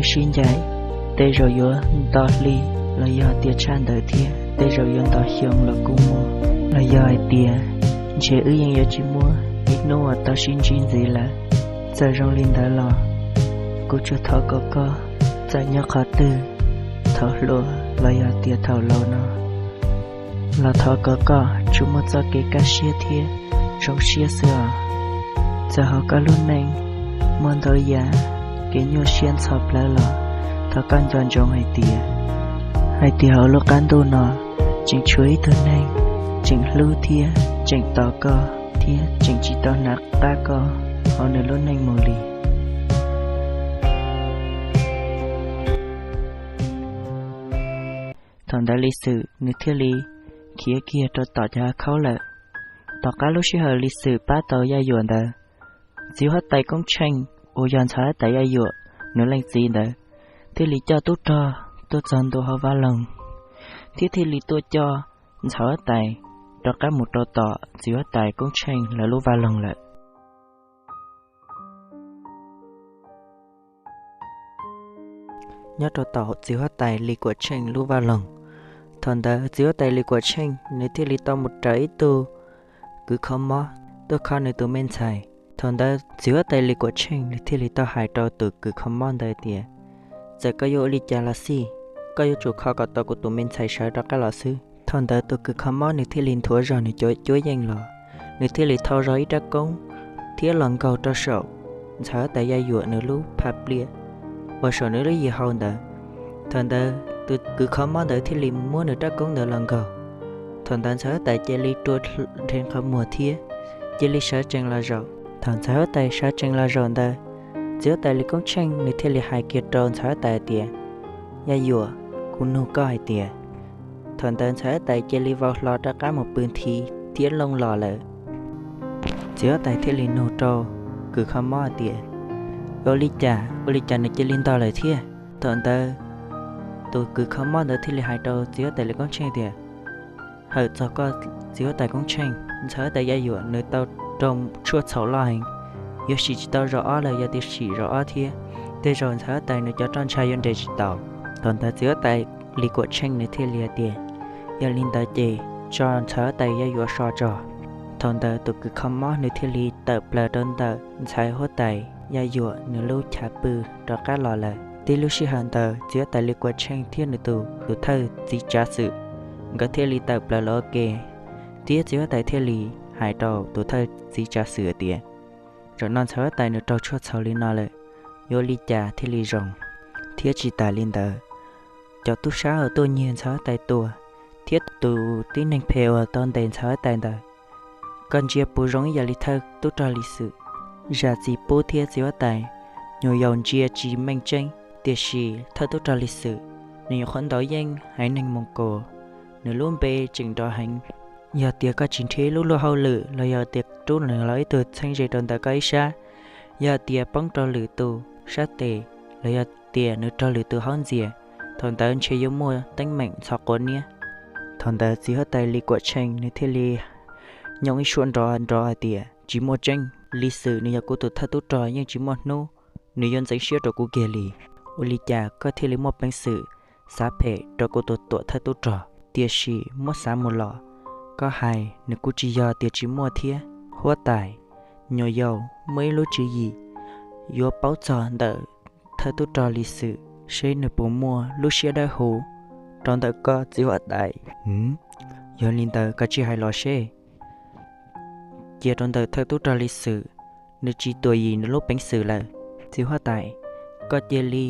Sib ncaim, tej zaum yuav nto hli los yog tias tshaj ntawd thiab, tej zaum yuav nto xyoo los kuj muaj. Los yog hais tias ntshe wb yeej yuav tsis muaj ib hnub uas tau sib ntsib ntxiv lawm. Txawm zoo li ntawd los kuv tsuas thov kom koj, txawm nyob qhov twg, thaum hluas los yog tias thaum laus no, los thov kom koj tsuas muaj txoj kev kaj siab thiab zoo siab xwb os. Txawm hauv koj lub neej muaj ntau yam kev nyuaj siab ntxhov plawv los thov koj nco ntsoov hais tias, hais tias hauv lub qab ntuj no tseem tshuav ib tug neeg tseem hlub thiab tseem tos koj thiab tseem tsis tau hnav qab koj hauv nws lub neej mus li. Thaum ntawd Lis Xwm nws thiaj li khiav kiag rau tom cov hav khaub lawm. Tom qab lub sij hawm Lis Xwm pab tau Yaj Yuam ntawd, txiv huab tais Koob Tsheej uas yog ntxhais huab tais Yaj Yuam nws leej txiv ntawd thiaj li coj tub rog tuaj txog ntua hauv vaj loog, thiab thiaj li tuaj coj ntxhais huab tais rov qab mus rau tom txiv huab tais Koob Tsheej lawv lub vaj loog lawm. Nyob rau tom txiv huab tais Lis Kuam Tsheej lub vaj loog, thaum ntawd txiv huab tais Lis Kuam Tsheej nws thiaj li tau mus raws ib tug kws kho mob tuaj kho nws tus me ntxhais. Thaum ntawd txiv huab tais Lis Kuam Tsheej nws thiaj li tau hais rau tus kws kho mob ntawd tias, txawm koj yuav ua li cas los xij, koj yuav tsum kho kom tau kuv tus me ntxhais sawv rov qab los xwb. Thaum ntawd tus kws kho mob nws thiaj li nthuav zog nws cov cuab yeej los, nws thiaj li thau zog ib rab koob thiab los nkaug rau saum ntxhais huab tais Yaj Yuam nws lub phaj pliaj uas saum nws lub yim hau ntawd. Thaum ntawd tus kws kho mob ntawd thiaj li muab nws rab koob ntawd los nkaug. Thaum ntawd ntxhais huab tais cia li rua nrhe qhov muag thiab cia li sawv tsees los zaum. Thaum ntxhais huab tais sawv tsees los zaum ntawd, txiv huab tais Lis Koob Tsheej nws thiaj li hais kiag rau ntxhais huab tais tias, Yaj Yuam, kuv nug koj hais tias. Thaum ntawd ntxhais huab tais cia li vau hlo rov qab mus pw nthi thiab looj los lawm. Txiv huab tais thiaj li nug rau kws kho mob hais tias, ua li cas, ua li cas nws cia li ntog lawm thiab? Thaum ntawd tus kws kho mob ntawd thiaj li hais rau txiv huab tais Lis Koob Tsheej tias, hawm txog koj txiv huab tais Koob Tsheej, ntxhais huab tais Yaj Yuam nws tau raug tshuaj txhaum loj heev, yuav sim tsis tau zaum ob lawm, yog tias sim zaum ob thiab, tej zaum ntxhais huab tais nws cov roj ntsha yuav nres tsis tau. Thaum ntawd txiv huab tais Lis Kuam Tsheej nws thiaj li hais tias, yog li ntawd ces tso ntxhais huab tais Yaj Yuam so tso. Thaum ntawd tus kws kho mob nws thiaj li tawm plaws rau ntawm ntxhais huab tais Yaj Yuam nws lub chav pw rov qab los lawm. Tib lub sij hawm ntawd txiv huab tais Lis Kuam Tsheej thiab nws tus, tus thawj txiv tsav xwm, nkawd thiaj li tawm plaws los ua ke, thiab txiv huab tais thiaj li hais rau tus thawj txiv tsav xwm tias, zaum no ntxhais huab tais nws raug tshuaj txhaum li no lawm, yuav li cas thiaj li zoo? Thiab tsis tas li ntawd, cov tub sab uas tuaj nyiag ntxhais huab tais tua, thiab tus tib neeg phem uas tau ntes ntxhais huab tais ntawd, koj ntsia puas zoo ib yam li thawj tub rog Lis Xwm? Zam txim pub thiab txiv huab tais, nyuam yaus ntsia tsis meej tseeb, tiam sis thawj tub rog Lis Xwm, nws nyuam qhuav ntaus yeej haiv neeg Moos Kus, nws lub npe tseem nrov heev. Yog tias koj tsis nrhiav ib lub luag hauj lwm los yog tias rub nws los ib tug txheeb ze rau ntawm koj ib sab, yog tias poob rau lwm tus sab tes, los yog tias nws raug lwm tus haub ntxias, thaum ntawd ntshe yuav muaj teeb meem ntxhov quav niab. Thaum ntawd txiv huab tais Lis Kuam Tsheej nws thiaj li nyooj ib suab nrov nrov hais tias, tsis muaj tseeb, Lis Xwm nws yog kuv tus thawj tub rog yeej tsis muaj hnub nws yuav ntxeev siab rau kuv kiag li. Ua li cas koj thiaj li muaj peev xwm xav phem rau kuv tus tuam thawj tub rog? Tiam sis muab xav mus los, koj hais nws kuj tsis yog tias tsis muaj thiab. Huab tais, nyuam yaus muaj ib lub tswv yim yuav paub txog ntawm thawj tub rog Lis Xwm seb nws puas muaj lub siab dawb huv rau ntawm koj txiv huab tais. Yog li ntawd koj tsis hais los seb, cia rau ntawm thawj tub rog Lis Xwm, nws tsis tuam yim nws lub peev xwm lawm. Txiv huab tais, koj cia li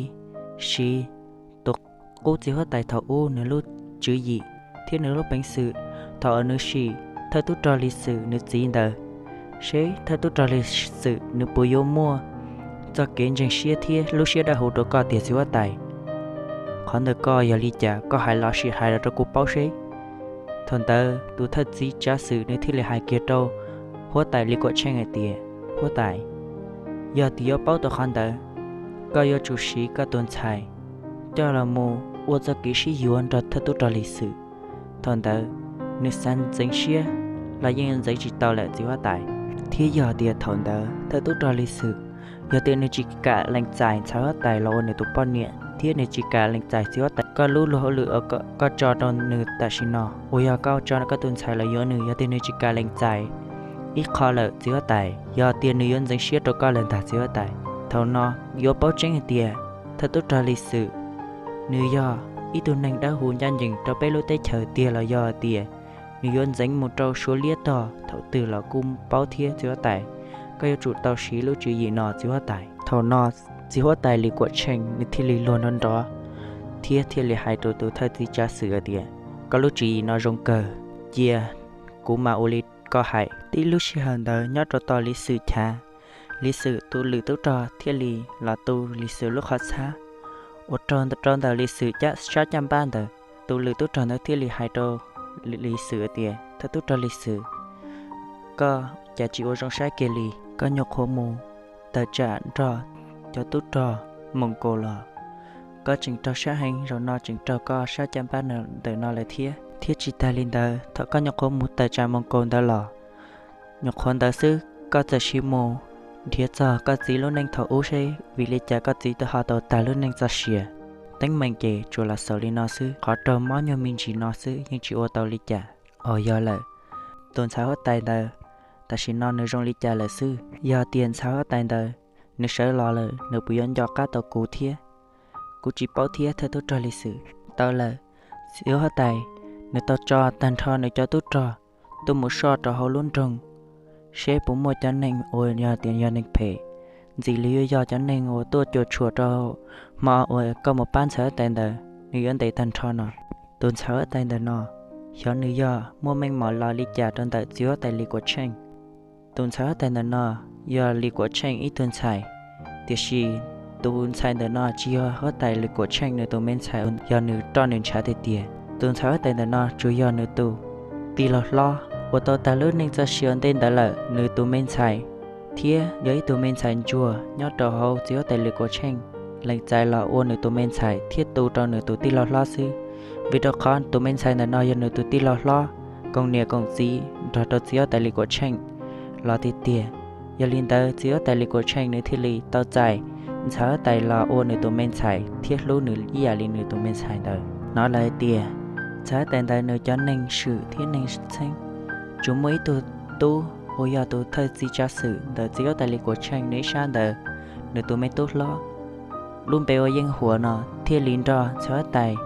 siv tus qub txiv huab tais thaum ub nws lub tswv yim thiab nws lub peev xwm thaum uas nws sim thawj tub rog Lis Xwm nws txiv ntawd, seb thawj tub rog Lis Xwm nws puas yuav muaj txoj kev ntseeg siab thiab lub siab dawb huv rau koj tiag txiv huab tais. Qhov ntawd koj yog li cas koj hais los sim hais los rau kuv paub seb. Thaum ntawd tus thawj txiv tsav xwm nws thiaj li hais kiag rau huab tais Lis Kuam Tsheej hais tias, huab tais, yog tias yuav paub tau qhov ntawd, koj yuav tsum siv koj tus ntxhais coj los mus ua txoj kev sib yuav nrog thawj tub rog Lis Xwm. Thaum ntawd nws xav ntxeev siab los yeej ntxeev tsis tau lawm txiv huab tais. Thiab yog tias thaum ntawd thawj tub rog Lis Xwm Yog tias nws tsis kam lees txais ntxhais huab tais los ua nws tus poj niam thiab nws tsis kam lees txais txiv huab tais, koj lub luag hauj lwm uas koj tso rau nws tam sim no uas yog koj tso koj tus ntxhais los yuav nws, yog tias nws tsis kam lees txais ib qho lawm txiv huab tais, yog tias nws yuav ntxeev siab rau koj lawm ntag txiv huab tais. Thaum no yuav paub tseeb hais tias thawj tub rog Lis Xwm nws yog ib tug neeg dawb huv ncaj ncees rau peb lub teb chaws tiag los yog tias nws yuav ntxeev mus rau Suav liab tog thaum twg los kuj paub thiab txiv huab tais. Koj yuav tsum tau siv lub tswv yim no txiv huab tais. Thaum no txiv huab tais Lis Kuam Tsheej nws thiaj li luag nrov nrov thiab thiaj li hais rau tus thawj txiv tsav xwm hais tias, koj lub tswv yim no zoo kawg, cia kuv mam ua li koj hais. Tib lub sij hawm ntawd nyob rau tom Lis Xwm chav, Lis Xwm tus lwm tub rog thiaj li los tu Lis Xwm lub qhov txhab uas raug rau ntawm Lis Xwm sab caj npab ntawd. Tus lwm tub rog ntawd thiaj li hais rau Lis Xwm tias, thawj tub rog Lis Xwm, koj cas tsis ua zoo saib kiag li, koj nyuam qhuav mus tawm tsam nrog cov tub rog Moos Kaus los, koj tseem raug sab heev, zaum no tseem raug koj sab caj npab ntawm no lawm thiab. Thiab tsis tas li ntawd, thaum koj nyuam qhuav mus tawm tsam Moos Kaus ntawd los, nyuam qhuav ntawd xwb koj txawm sim mus nrhiav txog koj txiv lub neej thaum ub seb vim li cas koj txiv twb ho tau tag lub neej txoj sia. Teeb meem ces tsuas los xaus li no xwb, qhov raug mob nyuag me ntsis no xwb yeej tsis ua tau li cas. Os, yog lawm, tus ntxhais huab tais ntawd tam sim no nws zoo li cas lawm xwb? Yog tias ntxhais huab tais ntawd nws sawv los lawm, nws puas yuav nco qab tau kuv thiab? Kuv tsis paub thiab thawj tub rog Lis Xwm. Tau lawm, txiv huab tais nws tau tso tag nrho nws cov tub rog tuaj mus soj rau hauv lub nroog seb puas muaj cov neeg uas yog tias yog neeg phem, ntxim li yuav yog cov neeg uas tuaj cuam tshuam rau hmo uas koj mus pab ntxhais huab tais ntawd, nws yuav ntes tag nrho no. Tus ntxhais huab tais ntawm no, xyov nws yog muaj meej mom los li cas rau ntawm txiv huab tais Lis Kuam Tsheej. Tus ntxhais huab tais ntawm no yog Lis Kuam Tsheej ib tug ntxhais, tiam sis tus ntxhais ntawm no tsis yog huab tais Lis Kuam Tsheej nws tus me ntxhais, yog nws roj nws ntshav tiag tiag. Tus ntxhais huab tais ntawm no tsuas yog nws tus tij laug hlob uas tau tag lub neej txoj sia ua ntej ntawd lawm. Nws tus me ntxhais thiab yog ib tug me ntxhais ntsuag nyob rau hauv txiv huab tais Lis Kuam Tsheej lees txais los ua nws tus me ntxhais thiab tu rau nws tus tij laug hlob xwb. Vim rau qhov tus me ntxhais ntawm no yog nws tus tij laug hlob koom niam koom txiv nrog rau txiv huab tais Lis Kuam Tsheej los tiag tiag. Yog li ntawd txiv huab tais Lis Kuam Tsheej nws thiaj li tau txais ntxhais huab tais los ua nws tus me ntxhais thiab hlub nws ib yam li nws tus me ntxhais ntawd. Hnov lawv hais tias ntxhais huab tais ntawd nws cov neeg swm thiab neeg txheeb, tsuas muaj ib tug tub uas yog tus thawj txiv tsav xwm ntawm txiv huab tais Lis Kuam Tsheej nws ib sab ntawd, nws tus me tub hlob lub npe ua Yeej Huas no thiaj li nrog ntxhais huab tais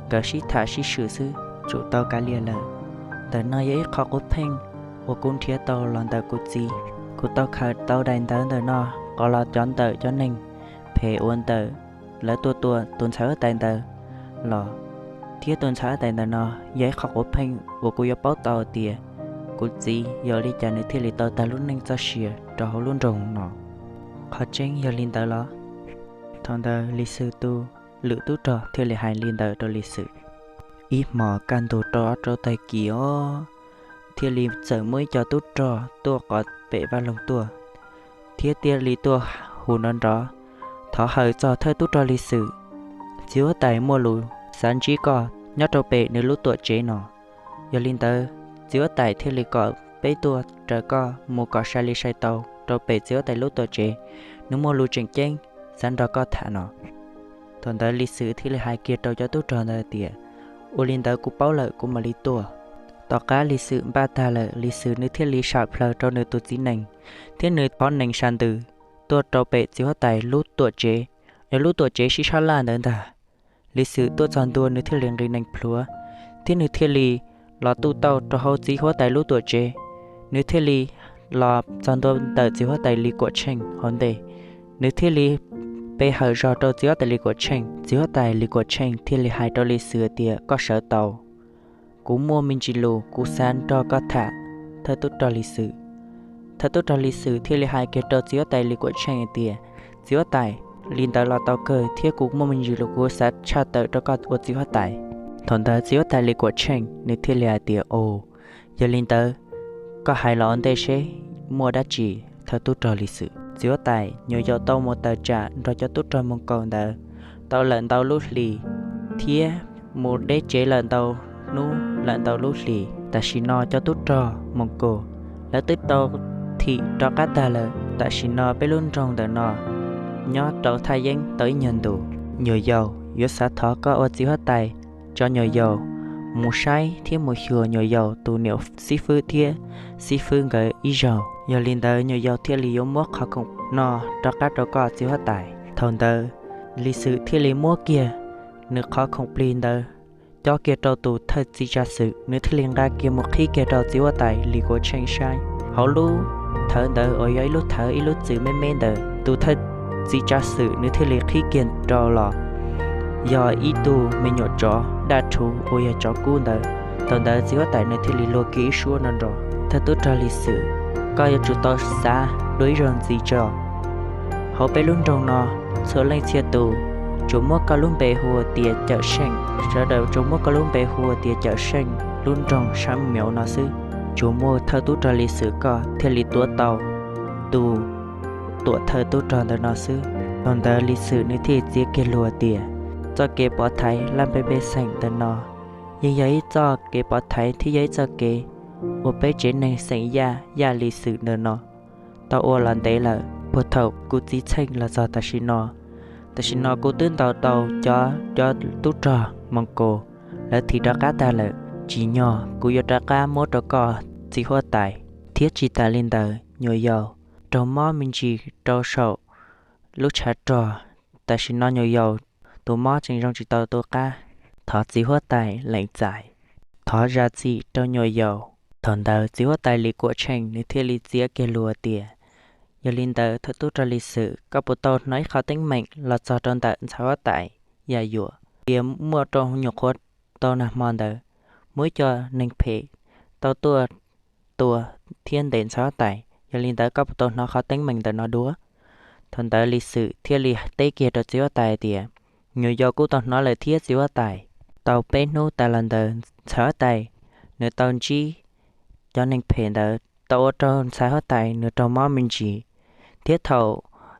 nkawd sib tham sib swm xwb, tsum tau kav liam lawm. Ntawm no yog ib qho quv pheej uas kuv nrhiav tau los ntawm kuv txiv. Kuv tau khaws tau daim ntawv ntawm no qhov los cov ntawm cov neeg phem uas ntawm lawv tuaj tua tus ntxhais huab tais ntawd los, thiab tus ntxhais huab tais ntawm no yog ib qho quv pheej uas kuv yuav paub tau tias kuv txiv yog li cas nws thiaj li tau tag lub neej txoj sia rau hauv lub nroog no. Qhov tseeb yog li ntawd los? Thaum ntawd Lis Xwm tus lwm tub rog thiaj li hais li ntawd rau Lis Xwm. Ib hmos kaj ntug rau ob rau tag kis os, thiaj li txawm muaj ib co tub rog tuaj qhov pem vaj loog tuaj, thiab thiaj li tuaj hu nrov nrov, thov hawm txog thawj tub rog Lis Xwm, txiv huab tais muaj lus xav ntsib koj nyob rau pem nws lub tuam tsev no. Yog li ntawd txiv huab tais thiaj li kom peb tuaj raws koj mus kom sai li sai tau rau pem txiv huab tais lub tuam tsev, nws muaj lus tseem ceeb xav nrog koj tham no. Thaum ntawd Lis Xwm thiaj li hais kiag rau cov tub rog ntawd tias, ua li ntawd kuv paub lawm, kuv mam li tuaj. Tom qab Lis Xwm npaj tag lawm, Lis Xwm nws thiaj li sam plhaws rau nws tus txiv nees thiab nws phov nees sam ntws tuaj rau pem txiv huab tais lub tuam tsev, yog lub tuam tsev sib sab laj ntawd ntag. Lis Xwm tuaj txog ntua nws thiaj li nqis nees plhuav, thiab nws thiaj li los tuj tauj rau hauv txiv huab tais lub tuam tsev. Nws thiaj li los txog ntua ntawm txiv huab tais Lis Kuam Tsheej hauv ntej, nws thiaj li pe hawm zog rau txiv huab tais Lis Kuam Tsheej. Txiv huab tais Lis Kuam Tsheej thiaj li hais rau Lis Xwm tias, koj sawv tau, kuv muaj me ntsis lus kuv xav nrog koj tham, thawj tub rog Lis Xwm. Thawj tub rog Lis Xwm thiaj li hais kiag rau txiv huab tais Lis Kuam Tsheej hais tias, txiv huab tais, li ntawd los tau kawg thiab kuv muaj me ntsis lus kuv xav tshaj tawm rau koj ua txiv huab tais. Thaum ntawd txiv huab tais Lis Kuam Tsheej nws thiaj li hais tias, au, yog li ntawd koj hais los ua ntej seb muaj dab tsi, thawj tub rog Lis Xwm. Txiv huab tais nyuam yaus tau mus tawm tsam nrog cov tub rog Moos Kaus ntawd tau lawm ntau lub hlis, thiab mus deb tsev lawm ntau hnub lawm ntau lub hlis. Tam sim no cov tub rog Moos Kaus lawv twb tau thim rov qab tag lawm. Tam sim no peb lub nroog ntawm no nyob rau thaj yeeb tau ib nyuag ntus. Nyuam yaus yuav xav thov koj ua txiv huab tais tso nyuam yaus mus saib thiab mus xyuas nyuam yaus tus niam xib fwb thiab xib fwb nkawd ib zaug. Yog li ntawd nyuam yaus thiaj li yuav muab qhov khoom no rov qab rau koj txiv huab tais. Thaum ntawd Lis Xwm thiaj li muab kiag nws qhov khoom plig ntawd cob kiag rau tus thawj txiv tsav xwm, nws thiaj li nqa kiag mus qhib kiag rau txiv huab tais Lis Kuam Tsheej saib. Hauv lub thawv ntawd uas yog ib lub thawv ib lub txwm me me ntawd, tus thawj txiv tsav xwm nws thiaj li qhib kiag rau los yog ib tug me nyuam tsov daj rhuv uas yog tsov kub ntawd. Thaum ntawd txiv huab tais nws thiaj li luag kiag ib suab nrov nrov. Thawj tub rog Lis Xwm, koj yuav tsum tau xav dua ib zaug ntxiv tso. Hauv peb lub nroog no, txhua leej txhia tus tsuas muab koj lub npe hu ua tias Cawm Seej, sawv daws tsuas muab koj lub npe hu ua tias Cawm Seej lub nroog sab mev no xwb. Tsuas muaj thawj tub rog Lis Xwm koj thiaj li tuav tau tus tuam thawj tub rog ntawm no xwb. Thaum ntawd Lis Xwm nws thiaj txiav kiag lus tias, txoj kev pov thaiv laj npe pej xeem ntawm no yeej yog ib txoj kev pov thaiv thiab yog ib txoj kev uas peb tsev neeg xeem Yaj, Yaj Lis Xwm ntawm no tau ua los ntev lawm, puag thaum kuv txiv txheej los txog tam sim no. Tam sim no kuv twb ntaus tau cov, cov tub rog Moos Kus lawv thim rov qab tag lawm. Tsim nyog kuv yuav rov qab muab rau koj txiv huab tais. Thiab tsis tas li ntawd, nyuam yaus raug mob me ntsis rau saum lub tshav rog, tam sim no nyuam yaus tus mob tseem zoo tsis tau tu qab. Thov txiv huab tais lees txais, thov zam txim rau nyuam yaus. Thaum ntawd txiv huab tais Lis Kuam Tsheej nws thiaj li txiav kiag lus tias, yog li ntawd thawj tub rog Lis Xwm, koj puas tau hnov ib qho teeb meem los txog rau ntawm ntxhais huab tais Yaj Yuam tias muaj rau nyuam qhuav tau nag hmo ntawd muaj ib co neeg phem tau tuaj tua thiab ntes ntxhais huab tais? Yog li ntawd koj puas tau hnov qhov teeb meem ntawm no dua? Thaum ntawd Lis Xwm thiaj li teb kiag rau txiv huab tais tias, nyuam yaus kuj tau hnov lawm thiab txiv huab tais. Tau peb hnub tas los ntawd ntxhais huab tais nws tau ntsib cov neeg phem ntawd tau ua rau ntxhais huab tais nws raug mob me ntsis, thiab thaum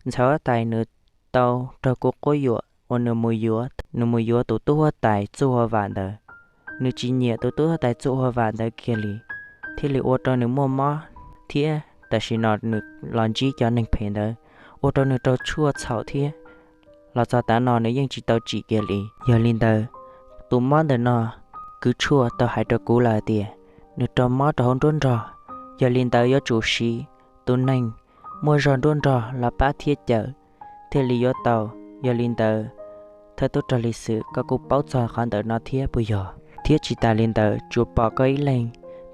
ntxhais huab tais nws tau raug kuv quab yuam uas nws mus yuav, nws mus yuav tus tub huab tais Txuj Hua Vam ntawd, nws tsis nyiam tus tub huab tais Txuj Hua Vam ntawd kiag li, thiaj li ua rau nws muaj mob, thiab tam sim no nws los ntsib cov neeg phem ntawd ua rau nws raug tshuaj txhaum thiab los txog tav no nws yeej tsis tau tsim kiag li. Yog li ntawd, tus mob ntawm no kwv tshuaj tau hais rau kuv lawm tias nws raug mob rau hauv nruab nrog. Yog li ntawd yuav tsum siv tus neeg muaj zog nruab nrog los pab thiab cawm thiaj li yuav tau. Yog li ntawd, thawj tub rog Lis Xwm, koj kuj paub txog qhov ntawm no thiab puas yog? Thiab tsis tas li ntawd, tsuas pom koj ib leeg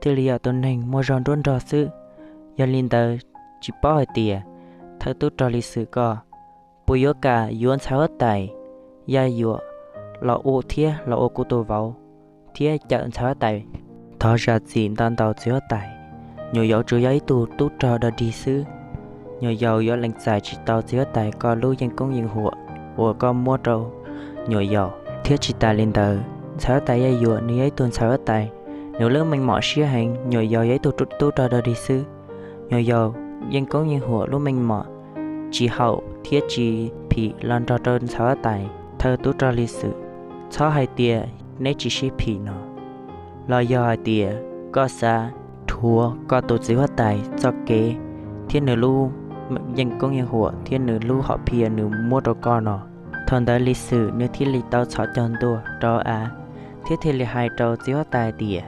thiaj li yog tus neeg muaj zog nruab nrog xwb. Yog li ntawd, tsis paub hais tias thawj tub rog Lis Xwm koj puas yuav kam yuav ntxhais huab tais Yaj Yuam los ua thiab los ua kuv tus vauv thiab cawm ntxhais huab tais? Thov zam txim ntau ntau txiv huab tais, nyuam yaus tsuas yog ib tug tub rog dog dig xwb. Nyuam yaus yuav lees txais tsis tau txiv huab tais koj lub yeeb koob yeeb huam uas koj muab rau nyuam yaus. Thiab tsis tas li ntawd, ntxhais huab tais Yaj Yuam nws yog ib tug ntxhais huab tais, nws lub meej mom siab heev, nyuam yaus yog ib tug tub rog dog dig xwb. Nyuam yaus yeeb koob yeeb huam lub meej mom tsis haum thiab tsis phim los nrog rau ntxhais huab tais. Thawj tub rog Lis Xwm, txhob hais tias neb tsis sib phim no, los yog hais tias koj xav rhuav koj tus txiv huab tais txoj kev thiab nws lub yeeb koob yeeb huam thiab nws lub hom phiaj nws muab rau koj no. Thaum ntawd Lis Xwm nws thiaj li tau txhos caug ntua rau av, thiab thiaj li hais rau txiv huab tais tias,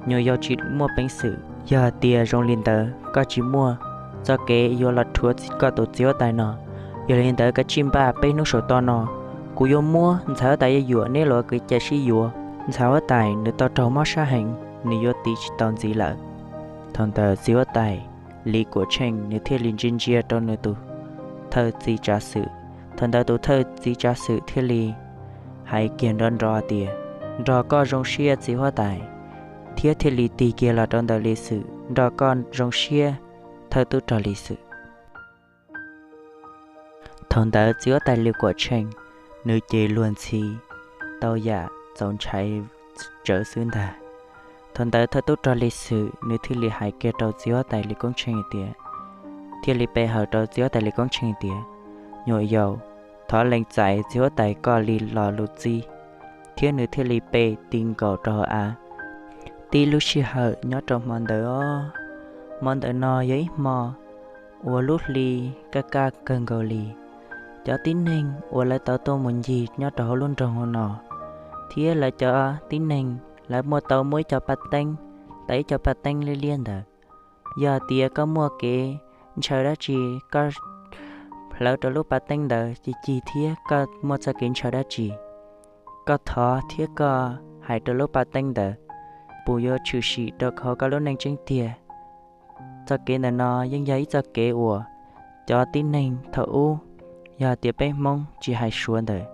nyuam yaus tsis muaj peev xwm. Yog hais tias zoo li ntawd koj tsis muaj txoj kev yuav los rhuav koj tus txiv huab tais no, yog li ntawd kav tsij npaj peb hnub saum toj no, kuv yuav muab ntxhais huab tais Yaj Yuam neb los kev cai sib yuav. Ntxhais huab tais nws tau raug mob sab heev, nws yuav tiv tsis tau ntxiv lawm. Thaum ntawd txiv huab tais Lis Kuam Tsheej nws thiaj li ntsia ntsia rau nws tus thawj txiv tsav xwm. Thaum ntawd tus thawj txiv tsav xwm thiaj li hais kiag nrov nrov tias, nrog koj zoo siab txiv huab tais, thiab thiaj li tig kiag los rau ntawm Lis Xwm, nrog koj zoo siab thawj tub rog Lis Xwm. Thaum ntawd txiv huab tais Lis Kuam Tsheej nws ces luag ntxhi tau yam txaus ntshai tsawv xwb ntag. Thaum ntawd thawj tub rog Lis Xwm nws thiaj li hais kiag rau txiv huab tais Lis Koob Tsheej tias, thiaj li pe hawm rau txiv huab tais Lis Koob Tsheej tias, nyuam yaus, thov lees txais txiv huab tais koj li lo lus txib. Thiab nws thiaj li pe ti nkaus rau hauv av. Tib lub sij hawm nyob rau hmo ntawd os, hmo ntawd no yog ib hmo uas lub hli kaj kaj kawg nkaus li. cov tib neeg uas lawv tau tuaj mus ncig nyob rau hauv lub nroog no, thiab lawv cov tib neeg lawv muaj tau muaj ib co paj teeb, tau ib co paj teeb liab liab ntawd. Yog tias koj muaj kev ntshaw dab tsi, koj hlawv rau lub paj teeb ntawd ci ci thiab koj muaj txoj kev ntshaw dab tsi, koj thov thiab koj hais rau lub paj teeb ntawd, puas yuav tshwm sim rau hauv koj lub neej tseeb tiag. Txoj kev ntawm no yeej yog ib txoj kev uas cov tib neeg thaum ub, yog tias peb Hmoob tsis hais Suav ntawd,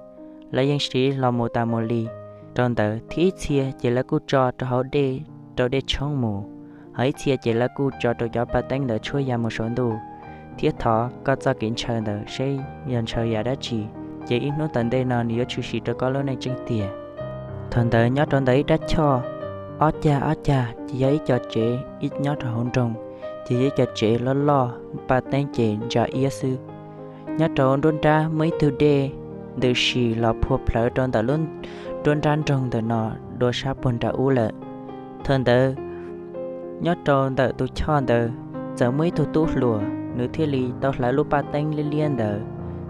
lawv yeej siv los mus tas mus li rau ntawd thiab ib txhia ces lawv kuj tso rau hauv dej, rau dej tshoob mus, ho ib txhia ces lawv kuj tso rau cov paj teeb ntawd tshuab ya mus saum ntuj, thiab thov koj txoj kev ntshaw ntawd seb yog ntshaw yam dab tsi, ces ib hnub tom ntej no nws yuav tshwm sim rau koj lub neej tseeb tiag. Thaum ntawd nyob rau ntawm ib rab choj, ob cag ob cag ces yog ib co tsev, nyob rau hauv nroog ces yog ib co tsev loj loj, paj teeb ces ntsa iab xwb. Nyob rau nruab nrab muaj ib tug dej ntws si los phua plhawv rau ntawm lub nruab nrab nroog ntawm no dua sab puag nram ub lawm. Thaum ntawd nyob rau ntawm tus choj ntawd txawm muaj ib tug tub hluas, nws thiaj li tau hlawv lub paj teeb liab liab ntawd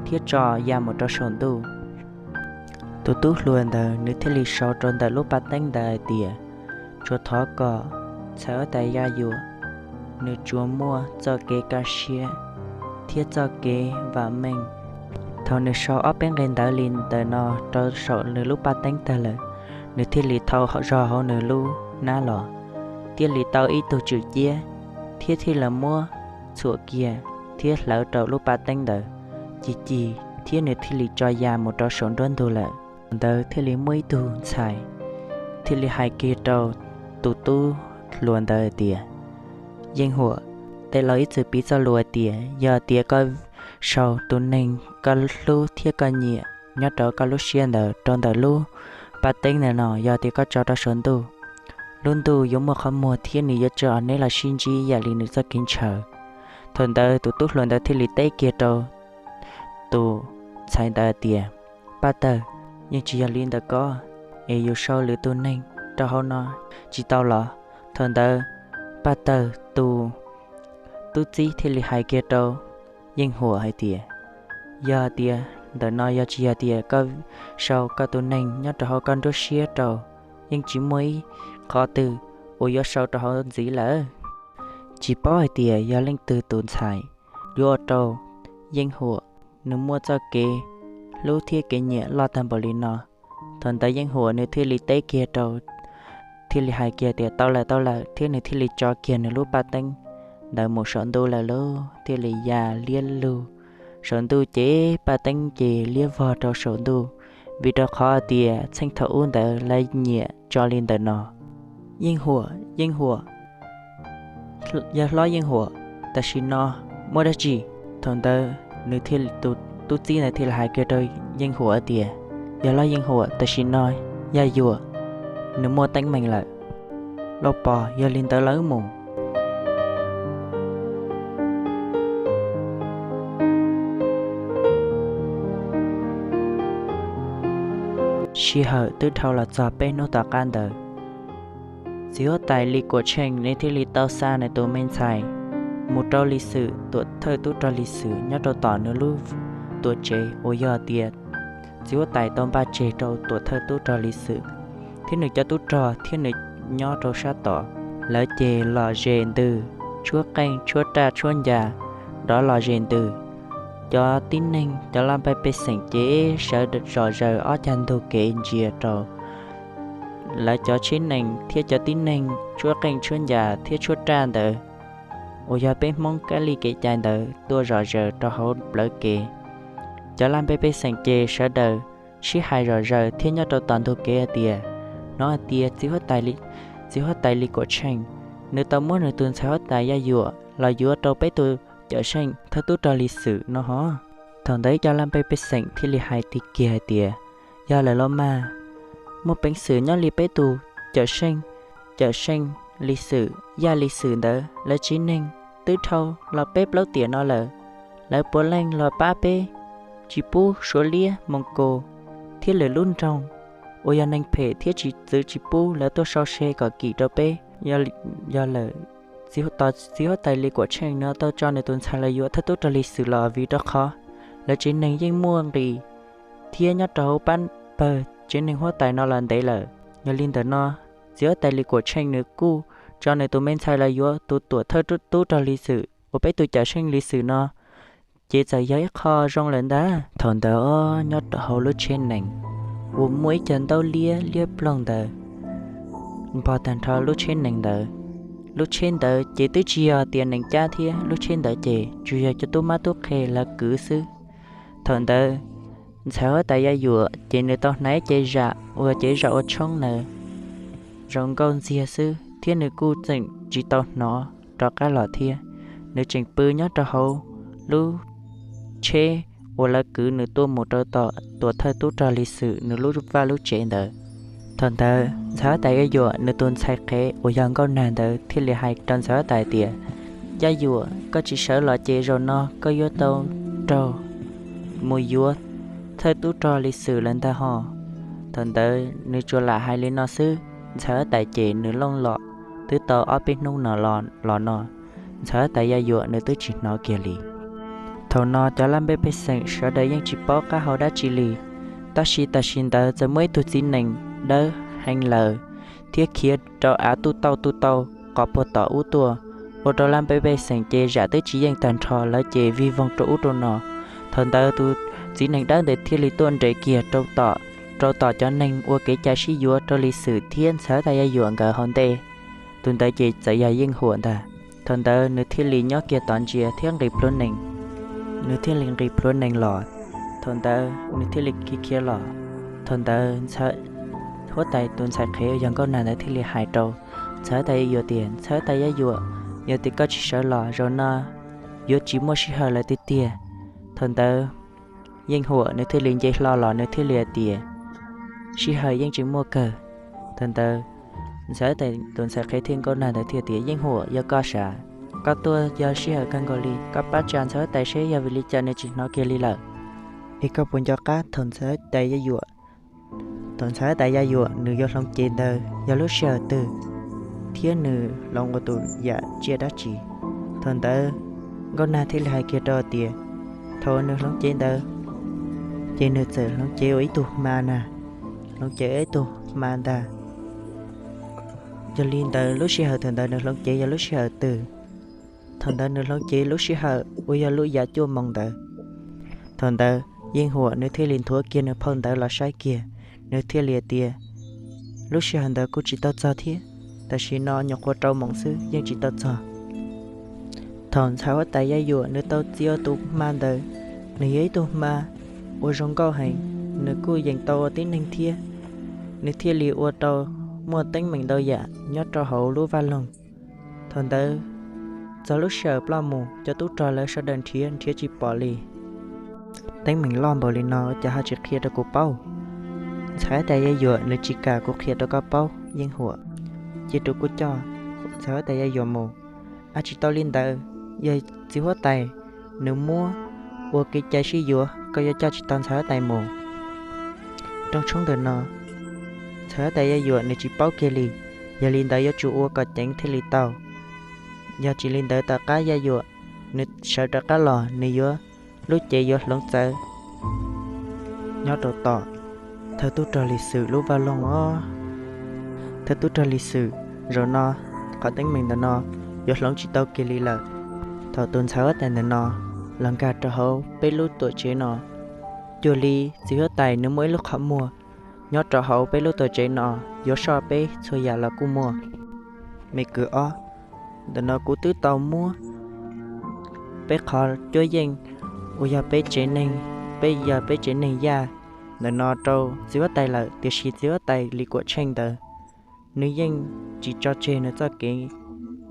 thiab tso ya mus rau saum ntuj. Tus tub hluas ntawd nws thiaj li sau rau ntawm lub paj teeb ntawd hais tias, tsuas thov kom ntxhais huab tais Yaj Yuam nws tsuas muaj txoj kev kaj siab thiab txoj kev vam meej. Thaum nws sau ob peb nqe ntawv li ntawm no rau saum nws lub paj teeb tag lawm, nws thiaj li thau zog hauv nws lub hnab los, thiaj li tau ib tug tswm ciab, thiab thiaj li muab txhuam kiag thiab hlawv rau lub paj teeb ntawd ci ci, thiab nws thiaj li tso ya mus rau saum nruab ntug lawm. Thaum ntawd thiaj li muaj ib tug ntxhais thiaj li hais kiag rau tus tub hluas ntawd tias, Yeej Huam, tej laus ib txwm piv txoj lus hais tias yog tias koj sau tus neeg koj hlub thiab koj nyiam nyob rau koj lub siab ntawd rau ntawm lub paj teeb ntawm no, yog tias koj tso rau saum ntuj, lub ntuj yuav muaj qhov muag thiab nws yuav tso neb los sib ntsib yam li nws txoj kev ntshaw. Thaum ntawd tus tub hluas ntawd thiaj li teb kiag rau tus ntxhais ntawd tias, Paj tawg, yeej tsis yog li ntawd koj, es yus sau lwm tus neeg rau hauv no tsis tau los? Thaum ntawd paj tawg tus tub txib thiaj li hais kiag rau Yeej Huam hais tias, Yog tias ntawm no yog tsis yog tias koj sau koj tus neeg nyob rau hauv koj nruab siab rau, yeej tsis muaj ib qhov twg uas yuav sau rau hauv ntxiv lawm. Tsis paub hais tias yog leej twg tus ntxhais yuav ua rau Yeej Huam nws muaj txoj kev hlub thiab kev nyiam loj tag npaum li no. Thaum ntawd Yeej Huam nws thiaj li teb kiag rau, thiaj li hais kiag tias, Tau lawm, tau lawm, thiab nws thiaj li tso kiag nws lub paj teeb ntawd mus saum ntuj lawm lauj, thiaj li ya liab lug saum ntuj ces paj teeb ces liab vog rau saum ntuj, vim rau qhov tias txheej thaum ub ntawd lawv nyiam tso li ntawm no. Yeej Huam, Yeej Huam, yawg hlob Yeej Huam, tam sim no muaj dab tsi? Thaum ntawd nws thiaj, tus tub txib ntawd thiaj li hais kiag rau Yeej Huam tias, Yawg hlob Yeej Huam, tam sim no Yaj Yuam nws muaj teeb meem lawm lauj pog, yog li ntawd los wb mus. Sij hawm twb dhau los txog peb hnub tom qab ntawd, txiv huab tais Lis Kuam Tsheej nws thiaj li tau xa nws tus me ntxhais mus rau Lis Xwm, tuam thawj tub rog Lis Xwm nyob rau tom nws lub tuam tsev uas yog tias txiv huab tais tau npaj tseg rau tuam thawj tub rog Lis Xwm thiab nws cov tub rog thiab nws nyob rau sab tod. Lawv ces lom zem ntws, tshuab qeej tshuab raj tshuab ncas, rov lom zem ntws. Cov tib neeg, cov laj npaj pej xeem ces sawv zom zaws ob cag ntug kev ntsia rau lawv cov tsheb nees thiab cov tib neeg tshuab qeej tshuab ncas thiab tshuab raj ntawd uas yog peb Hmoob kab li kev cai ntawd tuaj zom zaws rau hauv plawv kev. Cov laj npaj pej xeem ces sawv daws sib hais zom zaws thiab nyob rau tom ntug kev hais tias, hnov hais tias txiv huab tais Lis Kuam Tsheej nws tau muab nws tus ntxhais huab tais Yaj Yuam los yuav rau peb tus cawm seej thawj tub rog Lis Xwm no hov. Thaum ntawd ib co laj npaj pej xeem thiaj li hais tiag kiag hais tias, yog lawm los mas, muaj peev xwm nyob li peb tus cawm seej, cawm seej Lis Xwm, Yaj Lis Xwm ntawd lawv tsev neeg twb dhau los peb plaub tiam no lawm, lawv puav leej los pab peb tsis pub Suav liab Moos Kus thiab lwm lub nroog uas yog neeg phem thiab tsis txwv tsis pub lawv tuaj sau se kom kim rau peb. Yog lawm, txiv huab tais Lis Kuam Tsheej nws tau tso nws tus ntxhais los yuav thawj tub rog Lis Xwm los vim rau qhov lawv tsev neeg yeej muaj nqis thiab nyob rau hauv pab pawg tsev neeg huab tais no los ntev lawm. Yog li ntawm no, txiv huab tais Lis Kuam Tsheej nws kuj tso nws tus me ntxhais los yuav tus tuam thawj tub rog Lis Xwm uas peb tus cawm seej Lis Xwm no, ces txawm yog ib qho zoo lawm ntag. Thaum ntawd nyob rau hauv lub tsheb nees uas muaj ib co ntaub liab liab ploog ntawd npog tag nrho lub tsheb nees ntawd. Lub tsheb ntawd ces twb tsis yog tias nees cab thiab, lub tsheb ntawd ces tsuas yog cov tub mab tub qhe lawv kwv xwb. Thaum ntawd ntxhais huab tais Yaj Yuam ces nws tau hnav ib ce zam uas cev zam ua tshoob ntawd zoo nkauj ntxiag xwb, thiab nws kuj tseem tsis tau hnov rov qab los thiab. Nws tseem pw nyob rau hauv lub tsheb uas lawv kwv nws tuaj mus rau tom tuam thawj tub rog Lis Xwm nws lub vaj lub tsev ntawd. Thaum ntawd ntxhais huab tais Yaj Yuam nws tus ntxhais qhev uas yog Nkauj Nag ntawd thiaj li hais rau ntxhais huab tais tias, Yaj Yuam, koj tsis sawv los ces zaum no koj yuav tau raug mus yuav thawj tub rog Lis Xwm lawm ntag ho. Thaum ntawd nws tsuas lam hais li no xwb, ntxhais huab tais ces nws looj los twb tau ob peb hnub no los no, ntxhais huab tais Yaj Yuam nws twb tsis hnov kiag li. Thaum no cov laj mej pej xeem sawv daws yeej tsis paub qab hau dab tsi li, tab sis tam sim ntawd txawm muaj ib tug txiv nees dawb heev lawm thiab khiav rau av tuj tauj tuj tauj qhov puag tom ub tuaj, ua rau laj mej pej xeem ces zam twb tsis yeej tag nrho, lawv ces vig voog rau ub rau no. Thaum ntawd tus txiv nees dawb ntawd thiaj li tuaj nres kiag rau tom, rau tom cov neeg ua kev cai sib yuav rau Lis Xwm thiab ntxhais huab tais Yaj Yuam nkawd hauv ntej. Tus ntawd ces txawm yog Yeej Huam ntag. Thaum ntawd nws thiaj li nyob kiag tod ntsia thiab nqis plhuav nees. Nws thiaj li nqis plhuav nees los. Thaum ntawd nws thiaj li khiav khiav los. Thaum ntawd ntxhais huab tais tus ntxhais qhev yog Nkauj Nag ntawd thiaj li hais rau ntxhais huab tais Yaj Yuam tias, Ntxhais huab tais Yaj Yuam, yog tias koj tsis sawv los zaum no yuav tsis muaj sij hawm lawm tiag tiag. Thaum ntawd Yeej Huam nws thiaj li nce hlo los nws thiaj li hais tias, Sij hawm yeej tsis muaj kawg. Thaum ntawd ntxhais huab tais tus ntxhais qhev thiab Nkauj Nag ntawd thiaj tias, Yeej Huam, yog koj sav, koj tuaj yog sij hawm kawg nkaus li, koj pab tsa ntxhais huab tais seb yog vim li cas nws tsis hnov kiag li lawm. Es koj puas nco qab thaum ntxhais huab tais Yaj Yuam, thaum ntxhais huab tais Yaj Yuam nws yuav hloov cev ntawd yog lub sij hawm twg thiab nws hloov ua tus yam tsiaj dab tsi? Thaum ntawd Nkauj Nag thiaj li hais kiag rau tias, thaum nws hloov cev ntawd ces nws txawm hloov cev ua ib tug hma na, hloov cev ua ib tug hma ntag. Yog li ntawd lub sij hawm thaum ntawd nws hloov cev yog lub sij hawm twg? Thaum ntawd nws hloov cev lub sij hawm uas yog lub yav cuaj moos ntawd. Thaum ntawd Yeej Huam nws thiaj li nthuav kiag nws phau ntawv los saib kiag, nws thiaj li tias, lub sij hawm ntawd kuj tsis tau txog thiab, tam sim no nyuam qhuav rau moos xwb yeej tsis tau txog. Thaum ntxhais huab tais Yaj Yuam nws tau txia tus hma ntawd, nws yog ib tug hma uas zoo nkauj heev, nws kuj yeem tau ua tib neeg thiab, nws thiaj li ua rau muaj teeb meem ntau yam nyob rau hauv lub vaj loog. Thaum ntawd txog lub sij hawm ploj mus, cov tub rog lawv sawv daws nrhiav nrhiav tsis pom li. Teeb meem loj npaum li no cas ho tsis qhia rau kuv paub? Ntxhais huab tais Yaj Yuam nws tsis kam kuv qhia rau koj paub, Yeej Huam. Cia rau kuv coj ntxhais huab tais Yaj Yuam mus. Ab, tsis tau li ntawd, yog txiv huab tais nws muab ua kev cai sib yuav, koj yuav coj tsis tau ntxhais huab tais mus. Rooj tshoob ntawm no ntxhais huab tais Yaj Yuam nws tsis paub kiag li, yog li ntawd yuav tsum ua kom ceev thiaj li tau. Yog tsis li ntawd tom qab Yaj Yuam nws sawv rov qab los nws yuav, lub cev yuav hloov txawv nyob rau tom thawj tub rog Lis Xwm lub vaj loog os. Thawj tub rog Lis Xwm, zaum no qhov teeb meem ntawm no yuav hloov tsis tau kiag li lawm. Thaum tus ntxhais huab tais ntawm no los nkag rau hauv peb lub tuam tsev no, cuag li txiv huab tais nws muaj ib lub qhov muag nyob rau hauv peb lub tuam tsev no, yuav soj peb txhua yam los kuj muaj. Me kwv ob, ntawm no kuv twb tau muab peb qhov cuab yeej uas yog peb tsev neeg, peb yog peb tsev neeg yaj ntawm no rau txiv huab tais lawm, tiam sis txiv huab tais Lis Kuam Tsheej ntawd, nws yeej tsis tso tseg nws txoj kev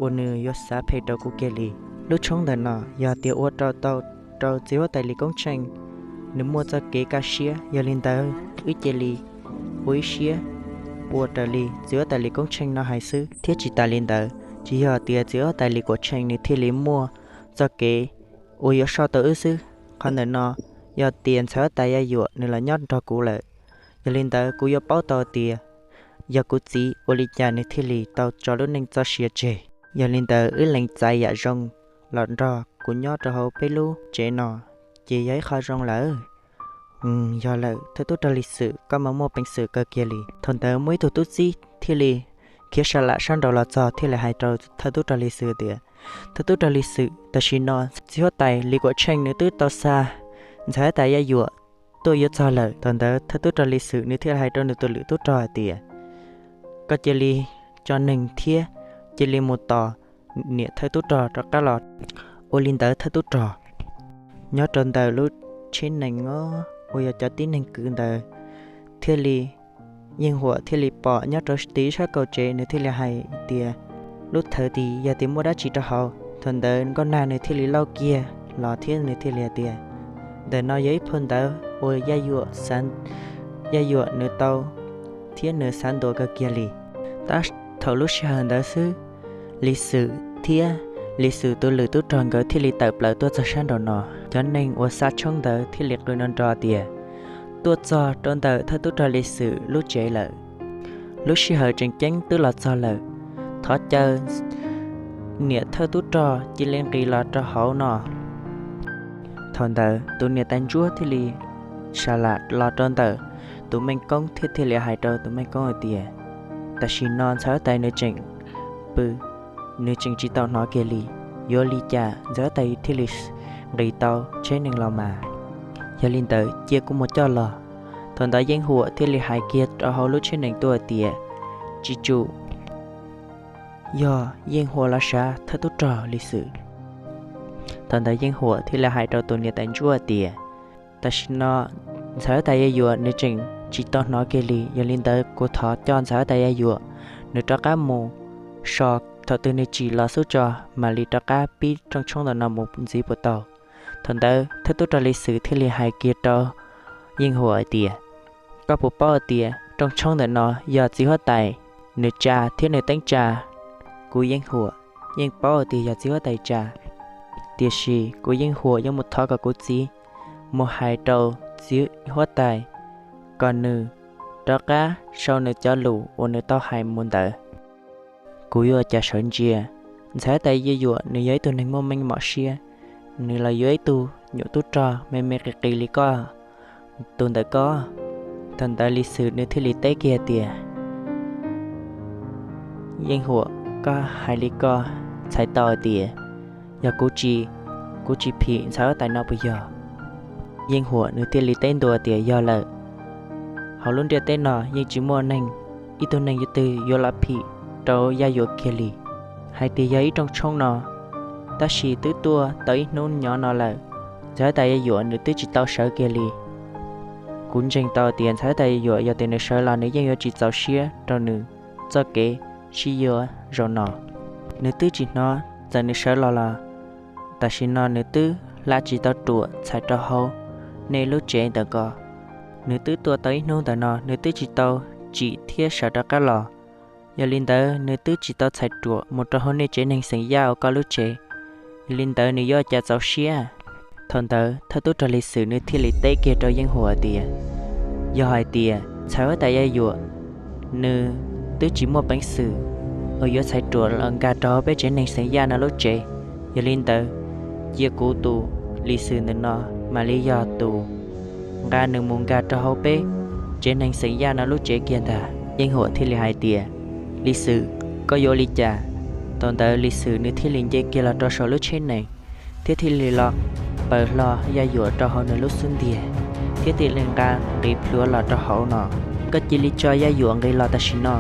uas nws yuav xav phem rau kuv kiag li. Lub tshoob ntawm no yog tias ua rau tau rau txiv huab tais Lis Koob Tsheej nws muaj txoj kev kaj siab, yog li ntawd wb cia li ua ib siab ua raws li txiv huab tais Lis Koob Tsheej no hais xwb. Thiab tsis tas li ntawd, tsis yog tias txiv huab tais Lis Kuam Tsheej nws thiaj li muaj txoj kev uas yuav soj tau wb xwb. Qhov ntawm no yog tias ntxhais huab tais Yaj Yuam nws los nyob nrog kuv lawm, yog li ntawd kuv yuav paub tau tias yog kuv txiv ua li cas nws thiaj li tau tso lub neej txoj sia tseg. Yog li ntawd wb lees txais yam zoo los nrog kuv nyob rau hauv peb lub tsev no. ces yog ib qho zoo lawm. Yog lawm, thawj tub rog Lis Xwm, koj mas muaj peev xwm kawg kiag li. Thaum ntawd muaj ib tug tub txib thiaj li khiav sa lam sab nraud los txog thiaj li hais rau thawj tub rog Lis Xwm tias, thawj tub rog Lis Xwm, tam sim no txiv huab tais Lis Kuam Tsheej nws twb tau xa ntxhais huab tais Yaj Yuam tuaj yuav txog lawm. Thaum ntawd thawj tub rog Lis Xwm nws thiaj li hais rau nws tus lwm tub rog hais tias, koj cia li tso neeg thiab cia li mus tos niam thawj tub rog rov qab los. Ua li ntawd thawj tub rog nyob rau ntawm lub tsheb nees os, uas yog cov tib neeg kwv ntawd thiaj li, Yeej Huam thiaj li pom nyob rau tim sab kaum tsev, nws thiaj li hais tias, lub thawv tim yog tias muaj dab tsi rau hauv. Thaum ntawd Nkauj Nag nws thiaj li lauj kiag los thiab nws thiaj li hais tias, ntawm no yog ib phau ntawv uas Yaj Yuam, Yaj Yuam nws tau thiab nws xav ntuas kawg kiag li. Tab thaum lub sij hawm ntawd xwb, Lis Xwm thiab Lis Xwm tus lwm tub rog nkawd thiaj li tawm plaws tuaj txog sab nraum no. Cov neeg uas xa tshoob ntawd thiaj li qw nrov nrov tias, tuaj txog rau ntawm thawj tub rog Lis Xwm lub tsev lawm. Lub sij hawm tseem ceeb twb los txog lawm. Thov caw niam thawj tub rog cia li nqis los rau hauv no. Thaum ntawd tus niam tais ntsuab thiaj li sa lam los rau ntawm tus meej koob thiab thiaj li hais rau tus meej koob hais tias, tam sim no ntxhais huab tais nws tseem pw, nws tseem tsis tau hnov kiag li. Yuav li cas ntxhais huab tais thiaj li nqis tau tsheb nees los mas? Yog li ntawd cia kuv mus coj los. Thaum ntawd Yeej Huam thiaj li hais kiag rau hauv lub tsheb nees tuaj tias, tsis tsum, yog Yeej Huam los sav thawj tub rog Lis Xwm. Thaum ntawd Yeej Huam thiaj li hais rau tus niam tais ntsuab tias, tam sim no ntxhais huab tais Yaj Yuam nws tseem tsis tau hnov kiag li, yog li ntawd kuv thov coj ntxhais huab tais Yaj Yuam nws rov qab mus so, thaum twg nws tsim los xub tso mam li rov qab pib rooj tshoob ntawm no mus ntxiv puas tau? Thaum ntawd thawj tub rog Lis Xwm thiaj li hais kiag rau Yeej Huam hais tias, koj puas paub hais tias rooj tshoob ntawm no yog txiv huab tais nws tsa thiab nws teeb tsa? Kuv Yeej Huam yeej paub hais tias yog txiv huab tais tsa, tiam sis kuv Yeej Huam yuav mus thov kom kuv txiv mus hais rau txiv huab tais kom nws rov qab sau nws cov lus uas nws tau hais mus ntawd. Kuv yuav ua cas sawv ntsia? Ntxhais huab tais Yaj Yuam nws yog ib tug neeg muaj meej mom siab, nws los yuav ib tug nyuam tub rog me me qis qis li koj, tus ntawm koj. Thaum ntawd Lis Xwm nws thiaj li teb kiag tias, Yeej Huam, koj hais li koj txhais tau tias yog kuv tsis, kuv tsis phim ntxhais huab tais no puas yog? Yeej Huam nws thiaj li teb ntua tias, yog lawm, hauv lub ntiaj teb no yeej tsis muaj neeg, ib tug neeg twg yuav los phim rau Yaj Yuam kiag li. Hais tias yog ib rooj tshoob no, tab sis twb tuaj tau ib hnub nyob no lawm, ntxhais huab tais Yaj Yuam nws twb tsis tau sawv kiag li. Kuv ntseeg tau tias ntxhais huab tais Yaj Yuam yog tias nws sawv los nws yeej yuav tsis txaus siab rau nws txoj kev sib yuav zaum no. Nws twb tsis hnov, txawm nws sawv los los tam sim no nws twb hla tsis tau ruam txhais rau hauv nej lub tsev ntawm ko. Nws twb tuaj tau ib hnub ntawm no nws twb tsis tau tsim thiab sawv rov qab los. Yog li ntawd nws twb tsis tau txhais ruam mus rau hauv nej tsev neeg xeem Yaj uas koj lub tsev. Yog li ntawd nws yuav cas txaus siab? Thaum ntawd thawj tub rog Lis Xwm nws thiaj li teb kiag rau Yeej Huam tias, yog hais tias ntxhais huab tais Yaj Yuam nws twb tsis muaj peev xwm uas yuav txhais ruam los nkag rau hauv peb tsev neeg xeem Yaj no lub tsev, yog li ntawd cia kuv tus Lis Xwm ntawm no mam li yog tus nqa nws mus nkag rau hauv peb tsev neeg xeem Yaj no lub tsev kiag ntag. Yeej Huam thiaj li hais tias, Lis Xwm, koj yuav ua li cas? Thaum ntawd Lis Xwm nws thiaj li nce kiag los rau saum lub tsheb nees thiab thiaj li los paws hlo Yaj Yuam rau hauv nws lub xub ntiag thiab thiaj li nqa nqis plhuav los rau hauv no. Koj cia li tso Yaj Yuam nqis los tam sim no.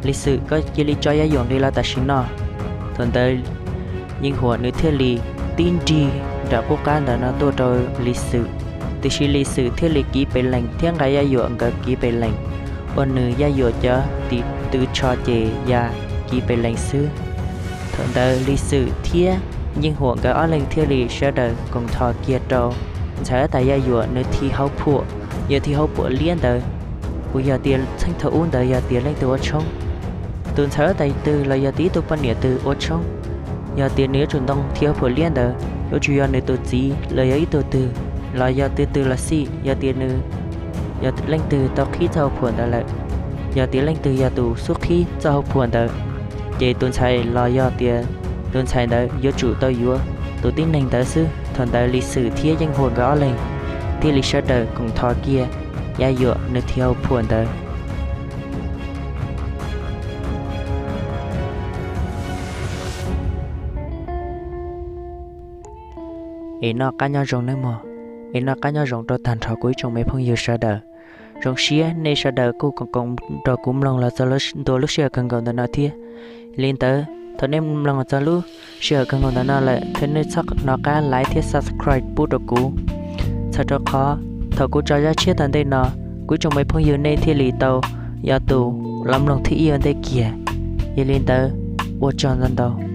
Lis Xwm, koj cia li tso Yaj Yuam nqis los tam sim no. Thaum ntawd Yeej Huam nws thiaj li tib nrig nram qub qab ntawm no tuaj rau Lis Xwm, tiam sis Lis Xwm thiaj li kiv pes lees thiab nqa Yaj Yuam nkawd kiv pes lees, ua nws Yaj Yuam cov tis tw tsho ces ya kiv pes lees xwb. Thaum ntawd Lis Xwm thiab Yeej Huam nkawd ob leeg thiaj li sawv daws koom tho kiag rau ntxhais huab tais Yaj Yuam nws thim hauv phuam. Yog thim hauv phuam liab ntawd, uas yog tias txheej thaum ub ntawd yog tias leej twg ua tshoob, tus ntxhais huab tais twg los yog tias ib tug poj niam twg ua tshoob, yog tias nws yuav tsum ntoo thim hauv phuam liab ntawd yuav tsum yog nws tus txiv los yog ib tug twg los yog twg twg los xij. Yog tias nws, yog leej twg tau qhib txoj hauv phuam ntawd lawm, yog tias leej twg yog tus xub qhib txoj hauv phuam ntawd, ces tus ntxhais los yog tias tus ntxhais ntawd yuav tsum tau yuav tus tib neeg ntawd xwb. Thaum ntawd Lis Xwm thiab Yeej Huam nkawd ob leeg thiaj li sawv daws koom thov kiag Yaj Yuam nws thiab Hauv Phuam ntawd. Es noj qab nyob zoo nawb mog. Es noj qab nyob zoo rau tag nrho kuv ib tsoom me phooj ywg sawv daws. Zoo siab nej sawv daws kuj koom koom nrog kuv mloog los txog ntua lub sij hawm kawg nkaus ntawm no thiab. Li ntawd thaum nej mloog txog lub sij hawm kawg nkaus ntawm no lawm thiab nej txhob hnov qab like thiab subscribe pub rau kuv. Txhawm rau qhov thaum kuv tso zaj tshiab tom ntej no, kuv ib tsoom me phooj ywg nej thiaj li tau yog tus los mloog thib ib ua ntej kiag. Yog li ntawd, ua tsaug ntau ntau.